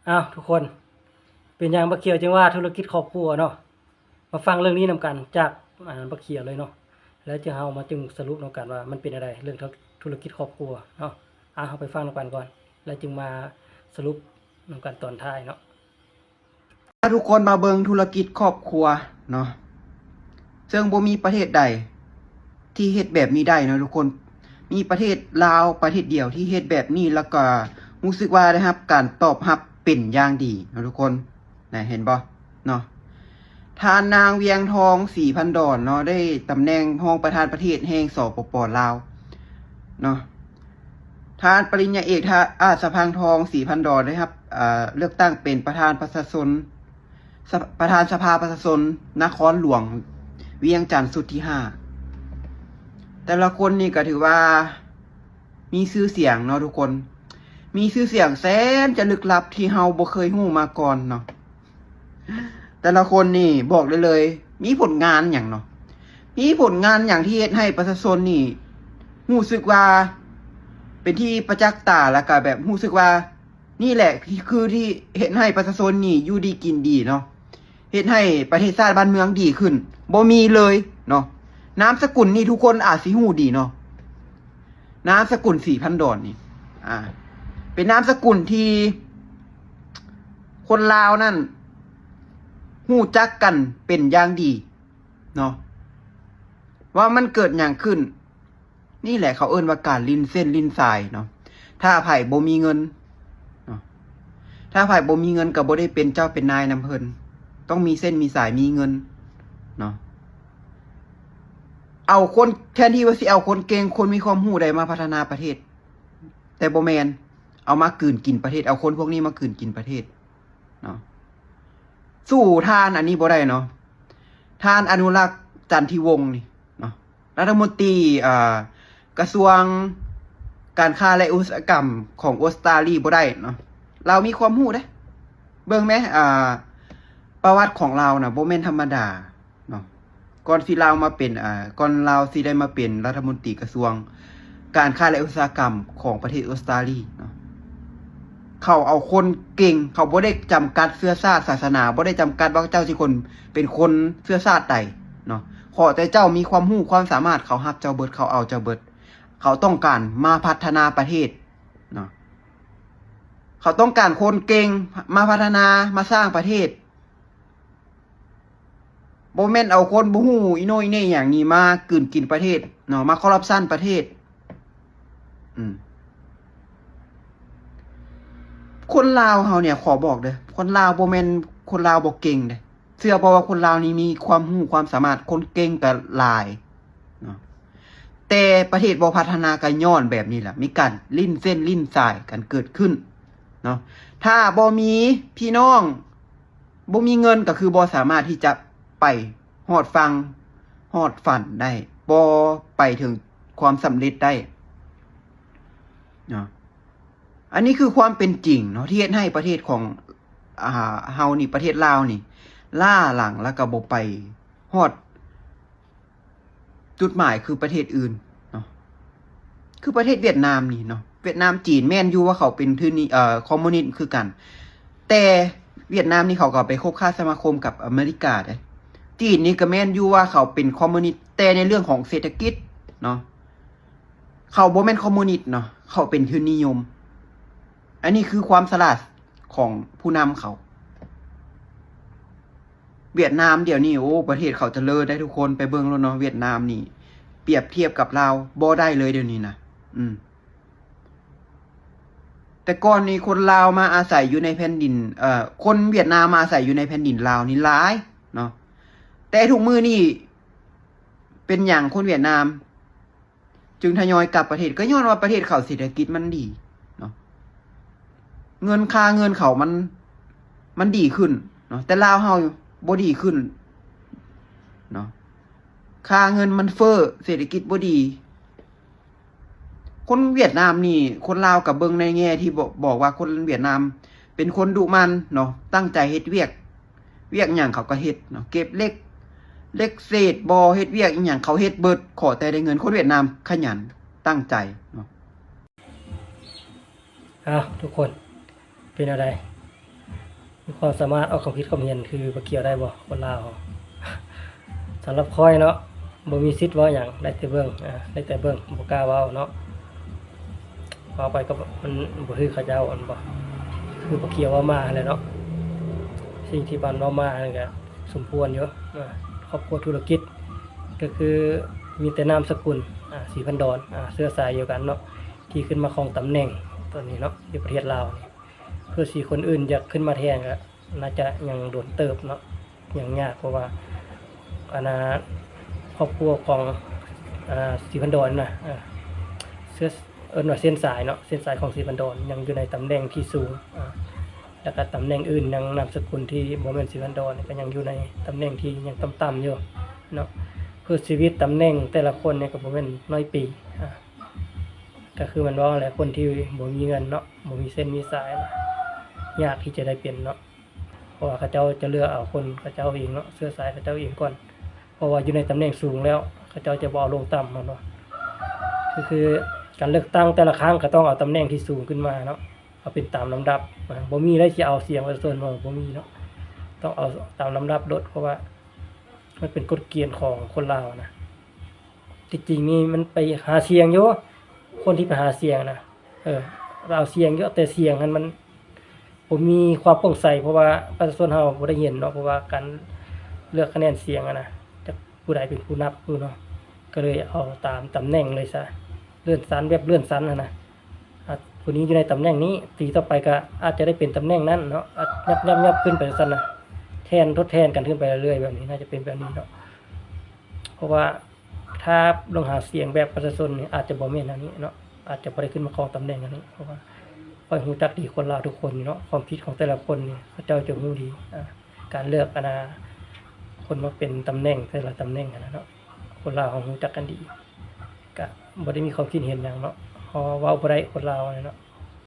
ອ້າວ ທຸກຄົນ ເປັນຫຍັງບັກຂຽວຈຶ່ງວ່າທຸລະກິດຄອບຄົວເນາະ? ມາຟັງເລື່ອງນີ້ນຳກັນຈາກ ອ່າ ບັກຂຽວເລີຍເນາະ ແລ້ວຈຶ່ງເຮົາມາຈຶ່ງສະຫຼຸບນຳກັນວ່າມັນເປັນແນວໃດ ເລື່ອງທຸລະກິດຄອບຄົວເນາະ. ອ່າ ເຮົາໄປຟັງນຳກັນກ່ອນ ແລ້ວຈຶ່ງມາສະຫຼຸບນຳກັນຕອນທ້າຍເນາະ. ພາທຸກຄົນມາເບິ່ງທຸລະກິດຄອບຄົວເນາະ ເຊິ່ງບໍ່ມີປະເທດໃດທີ່ເຮັດແບບນີ້ໄດ້ເນາະທຸກຄົນ. ມີປະເທດລາວປະເທດດຽວທີ່ເຮັດແບບນີ້ ແລ້ວກໍຮູ້ສຶກວ່າໄດ້ຮັບການຕອບຮັບເປັນຢ່າງດີເນາະທຸກຄົນ. ນະ ເຫັນບໍ່ເນາະ? ທ່ານນາງ ວຽງທອງ ສີພັນດອນເນາະ ໄດ້ຕຳແໜ່ງຮອງປະທານປະເທດແຫ່ງ ສປປ ລາວເນາະ. ທ່ານປະລິນຍາເອກ ທະ ອາດສະພັງທອງ ສີພັນດອນ ໄດ້ຮັບ ເອີ ເລືອກຕັ້ງເປັນປະທານປະຊາຊົນ ສະ ປະທານສະພາປະຊາຊົນນະຄອນຫຼວງວຽງຈັນຊຸດທີຫ້າ. ແຕ່ລະຄົນນີ້ກໍຖືວ່າມີຊື່ສຽງເນາະທຸກຄົນ ມີຊື່ສຽງແສນຈະລຶກລັບທີ່ເຮົາບໍ່ເຄີຍຮູ້ມາກ່ອນເນາະ. ແຕ່ລະຄົນນີ້ບອກໄດ້ເລີຍ ມີຜົນງານຫຍັງເນາະ ມີຜົນງານຫຍັງທີ່ເຮັດໃຫ້ປະຊາຊົນນີ້ຮູ້ສຶກວ່າເປັນທີ່ປະຈັກຕາ ແລ້ວກະແບບຮູ້ສຶກວ່າ ນີ້ແຫຼະຄືທີ່ເຮັດໃຫ້ປະຊາຊົນນີ້ຢູ່ດີກິນດີເນາະ ເຮັດໃຫ້ປະເທດຊາດບ້ານເມືອງດີຂຶ້ນ ບໍ່ມີເລີຍເນາະ. ນາມສະກຸນນີ້ທຸກຄົນອາດຊິຮູ້ດີເນາະ ນາມສະກຸນສີພັນດອນນີ້ ອ່າ ເປັນນາມສະກຸນທີ່ຄົນລາວນັ້ນຮູ້ຈັກກັນເປັນຢ່າງດີເນາະ ວ່າມັນເກີດຫຍັງຂຶ້ນ. ນີ້ແຫຼະເຂົາເອີ້ນວ່າການຫຼິ້ນເສັ້ນຫຼິ້ນສາຍເນາະ. ຖ້າໃຜບໍ່ມີເງິນເນາະ ຖ້າໃຜບໍ່ມີເງິນກໍບໍ່ໄດ້ເປັນເຈົ້າເປັນນາຍນຳເພິ່ນ ຕ້ອງມີເສັ້ນມີສາຍມີເງິນເນາະ. ເອົາຄົນ ແທນທີ່ວ່າຊິເອົາຄົນເກັ່ງ ຄົນມີຄວາມຮູ້ໃດມາພັດທະນາປະເທດ ແຕ່ບໍ່ແມ່ນ ເອົາມາກືນກິນປະເທດ ເອົາຄົນພວກນີ້ມາກືນກິນປະເທດເນາະ. ສູ້ທ່ານອັນນີ້ບໍ່ໄດ້ເນາະ ທ່ານ ອະນຸລັກ ຈັນທິວົງ ນີ້ເນາະ ລັດຖະມົນຕີ ເອີ ກະຊວງການຄ້າ ແລະ ອຸດສາຫະກຳຂອງອົດສະຕາລີບໍ່ໄດ້ເນາະ. ລາວມີຄວາມຮູ້ເດ້ ເບິ່ງແມ ອ່າ ປະຫວັດຂອງລາວນະ ບໍ່ແມ່ນທຳມະດາເນາະ. ກ່ອນທີ່ລາວມາເປັນ ອ່າ ກ່ອນລາວຊິໄດ້ມາເປັນລັດຖະມົນຕີກະຊວງການຄ້າ ແລະ ອຸດສາຫະກຳຂອງປະເທດອົດສະຕາລີເນາະ ເຂົາເອົາຄົນເກັ່ງ ເຂົາບໍ່ໄດ້ຈຳກັດເຊື້ອຊາດສາສະໜາ ບໍ່ໄດ້ຈຳກັດວ່າເຈົ້າຊິຄົນ ເປັນຄົນເຊື້ອຊາດໃດເນາະ ຂໍແຕ່ເຈົ້າມີຄວາມຮູ້ຄວາມສາມາດ ເຂົາຮັບເຈົ້າເບິດ ເຂົາເອົາເຈົ້າເບິດ. ເຂົາຕ້ອງການມາພັດທະນາປະເທດເນາະ ເຂົາຕ້ອງການຄົນເກັ່ງມາພັດທະນາ ມາສ້າງປະເທດ ບໍ່ແມ່ນເອົາຄົນບໍ່ຮູ້ອີໂໜ່ອີເໜ່ຫຍັງນີ້ມາກືນກິນປະເທດເນາະ ມາຄໍຣັບຊັນປະເທດ. ອືມ ຄົນລາວເຮົານີ້ ຂໍບອກເດີ້ ຄົນລາວບໍ່ແມ່ນຄົນລາວບໍ່ເກັ່ງເດ້ ເຊື່ອບໍ່ວ່າຄົນລາວນີ້ມີຄວາມຮູ້ຄວາມສາມາດ ຄົນເກັ່ງກໍຫຼາຍເນາະ ແຕ່ປະເທດບໍ່ພັດທະນາກໍຍ້ອນແບບນີ້ລະ ມີການຫຼິ້ນເສັ້ນຫຼິ້ນສາຍກັນເກີດຂຶ້ນເນາະ. ຖ້າບໍ່ມີພີ່ນ້ອງ ບໍ່ມີເງິນກໍຄືບໍ່ສາມາດທີ່ຈະໄປຮອດຝັ່ງຮອດຝັນໄດ້ ບໍ່ໄປເຖິງຄວາມສຳເລັດໄດ້ເນາະ. ອັນນີ້ຄືຄວາມເປັນຈິງເນາະ ທີ່ເຮັດໃຫ້ປະເທດຂອງ ອ່າ ເຮົານີ້ ປະເທດລາວນີ້ ລ້າຫຼັງ ແລ້ວກໍບໍ່ໄປຮອດ ຈຸດໝາຍຄືປະເທດອື່ນເນາະ ຄືປະເທດຫວຽດນາມນີ້ເນາະ. ຫວຽດນາມ ຈີນ ແມ່ນຢູ່ວ່າເຂົາເປັນທຶນ ເອີ ຄອມມູນິດຄືກັນ ແຕ່ຫວຽດນາມນີ້ເຂົາກໍໄປຄົບຄ້າສະມາຄົມກັບອາເມລິກາເດ້. ຈີນນີ້ກໍແມ່ນຢູ່ວ່າເຂົາເປັນຄອມມູນິດ ແຕ່ໃນເລື່ອງຂອງເສດຖະກິດເນາະ ເຂົາບໍ່ແມ່ນຄອມມູນິດເນາະ ເຂົາເປັນທຶນນິຍົມ. ອັນນີ້ຄືຄວາມສະຫຼາດຂອງຜູ້ນຳເຂົາ. ຫວຽດນາມດຽວນີ້ ໂອ້ ປະເທດເຂົາຈະເລີນໄດ໋ທຸກຄົນ ໄປເບິ່ງໂລດເນາະ. ຫວຽດນາມນີ້ປຽບທຽບກັບລາວບໍ່ໄດ້ເລີຍດຽວນີ້ນະ. ອືມ ແຕ່ກ່ອນນີ້ຄົນລາວມາອາໄສຢູ່ໃນແຜ່ນດິນ ເອີ ຄົນຫວຽດນາມມາອາໄສຢູ່ໃນແຜ່ນດິນລາວນີ້ຫຼາຍເນາະ ແຕ່ທຸກມື້ນີ້ເປັນຫຍັງຄົນຫວຽດນາມ ຈຶ່ງທະຍອຍກັບປະເທດ ກໍຍ້ອນວ່າປະເທດເຂົາເສດຖະກິດມັນດີເນາະ ເງິນ ຄ່າເງິນເຂົາມັນ ມັນດີຂຶ້ນເນາະ ແຕ່ລາວເຮົາບໍ່ດີຂຶ້ນເນາະ ຄ່າເງິນມັນເຟີ້ ເສດຖະກິດບໍ່ດີ. ຄົນຫວຽດນາມນີ້ ຄົນລາວກໍເບິ່ງໃນແງ່ທີ່ບອກ ບອກວ່າຄົນຫວຽດນາມເປັນຄົນດຸໝັ່ນເນາະ ຕັ້ງໃຈເຮັດວຽກ ວຽກຫຍັງເຂົາກໍເຮັດເນາະ ເກັບເຫຼັກ ເຫຼັກເສດບໍ່ ເຮັດວຽກອີ່ຫຍັງເຂົາເຮັດເບິດ ຂໍແຕ່ໄດ້ເງິນ. ຄົນຫວຽດນາມຂະຫຍັນ ຕັ້ງໃຈເນາະ. ອ້າວ ທຸກຄົນ ເປັນແນວໃດ? ຄວາມສາມາດອອກຄວາມຄິດຄວາມເຫັນຄືບໍ່ກ່ຽວໄດ້ບໍ່ຄົນລາວ? ສຳລັບຂ້ອຍເນາະ ບໍ່ມີສິດເວົ້າຫຍັງ ໄດ້ແຕ່ເບິ່ງ ອາ ໄດ້ແຕ່ເບິ່ງ ບໍ່ກ້າເວົ້າເນາະ. ເວົ້າໄປກໍມັນບໍ່ຖືກເຂົາເຈົ້າ ອັນບໍ່ ຄືບໍ່ກ່ຽວເວົ້າມາຫັ້ນແຫຼະເນາະ. ສິ່ງທີ່ມັນເວົ້າມານັ້ນກໍສົມຄວນຢູ່ ອາ ຄອບຄົວທຸລະກິດ ກໍຄືມີແຕ່ນາມສະກຸນ ອາ ສີພັນດອນ ອາ ເຊື້ອສາຍດຽວກັນເນາະ ທີ່ຂຶ້ນມາຄອງຕຳແໜ່ງຕອນນີ້ເນາະ ຢູ່ປະເທດລາວນີ້. ເພື່ອຊິຄົນອື່ນຢາກຂຶ້ນມາແທນກໍໜ້າຈະຍັງດົນເຕີບເນາະ ຍັງຍາກ ເພາະວ່າ ອັນນ່າ ຄອບຄົວຂອງ ອາ ສີພັນດອນນະ ເອີ ເຊື້ອ ເອີ້ນວ່າເສັ້ນສາຍເນາະ ເສັ້ນສາຍຂອງສີພັນດອນຍັງຢູ່ໃນຕຳແໜ່ງທີ່ສູງ ອາ ແລ້ວກໍຕຳແໜ່ງອື່ນ ຍັງນາມສະກຸນທີ່ບໍ່ແມ່ນສີພັນດອນກໍຍັງຢູ່ໃນຕຳແໜ່ງທີ່ຍັງຕ່ຳໆຢູ່ເນາະ. ເພື່ອຊີວິດຕຳແໜ່ງແຕ່ລະຄົນນີ້ກໍບໍ່ແມ່ນໜ້ອຍປີ ອາ ກໍຄືແມ່ນເວົ້າແຫຼະ ຄົນທີ່ບໍ່ມີເງິນເນາະ ບໍ່ມີເສັ້ນມີສາຍ ຍາກທີ່ຈະໄດ້ເປັນເນາະ ເພາະວ່າເຂົາເຈົ້າຈະເລືອກເອົາຄົນເຂົາເຈົ້າເອງເນາະ ເຊື້ອສາຍເຂົາເຈົ້າເອງກ່ອນ ເພາະວ່າຢູ່ໃນຕຳແໜ່ງສູງແລ້ວ ເຂົາເຈົ້າຈະບໍ່ເອົາລົງຕ່ຳເນາະ. ກໍຄືການເລືອກຕັ້ງແຕ່ລະຄັ້ງກໍຕ້ອງເອົາຕຳແໜ່ງທີ່ສູງຂຶ້ນມາເນາະ ເອົາເປັນຕາມລຳດັບ ອາ ບໍ່ມີໃດຊິເອົາສຽງປະຊາຊົນ ບໍ່ມີເນາະ ຕ້ອງເອົາຕາມລຳດັບໂລດ ເພາະວ່າ ມັນເປັນກົດກຽນຂອງຄົນລາວນະ. ທີ່ຈິງນີ້ມັນໄປຫາສຽງຢູ່ ຄົນທີ່ໄປຫາສຽງນະ ເອີ ເອົາສຽງຢູ່ ແຕ່ສຽງຫັ້ນມັນບໍ່ມີຄວາມໂປ່ງໃສ ເພາະວ່າປະຊາຊົນເຮົາບໍ່ໄດ້ເຫັນເນາະ ເພາະວ່າການເລືອກຄະແນນສຽງຫັ້ນນະ ຈັກຜູ້ໃດເປັນຜູ້ນັບຢູ່ເນາະ ກໍເລີຍເອົາຕາມຕຳແໜ່ງເລີຍຊະ ເລື່ອນຊັ້ນ ແບບເລື່ອນຊັ້ນຫັ້ນນະ. ອາ ຜູ້ນີ້ຢູ່ໃນຕຳແໜ່ງນີ້ ປີຕໍ່ໄປກໍອາດຈະໄດ້ເປັນຕຳແໜ່ງນັ້ນເນາະ ອາດ ຍັບໆໆ ຂຶ້ນໄປຊັ້ນນະ ແທນ ທົດແທນກັນຂຶ້ນໄປເລື້ອຍໆ ແບບນີ້ ໜ້າຈະເປັນແບບນີ້ເນາະ. ເພາະວ່າຖ້າລົງຫາສຽງແບບປະຊາຊົນນີ້ ອາດຈະບໍ່ແມ່ນອັນນີ້ເນາະ ອາດຈະບໍ່ໄດ້ຂຶ້ນມາຄອງຕຳແໜ່ງອັນນີ້ ເພາະວ່າຂ້ອຍຮູ້ຈັກດີຄົນລາວທຸກຄົນນີ້ເນາະ ຄວາມຄິດຂອງແຕ່ລະຄົນນີ້ ເຂົາເຈົ້າຈະຮູ້ດີ ອາ ການເລືອກ ອັນນ່າ ຄົນມາເປັນຕຳແໜ່ງແຕ່ລະຕຳແໜ່ງຫັ້ນນະເນາະ ຄົນລາວເຮົາຮູ້ຈັກກັນດີ ກະບໍ່ໄດ້ມີຄວາມຄິດເຫັນຫຍັງເນາະ ເຮົາເວົ້າບໍ່ໄດ້ຄົນລາວຫັ້ນນະເນາະ.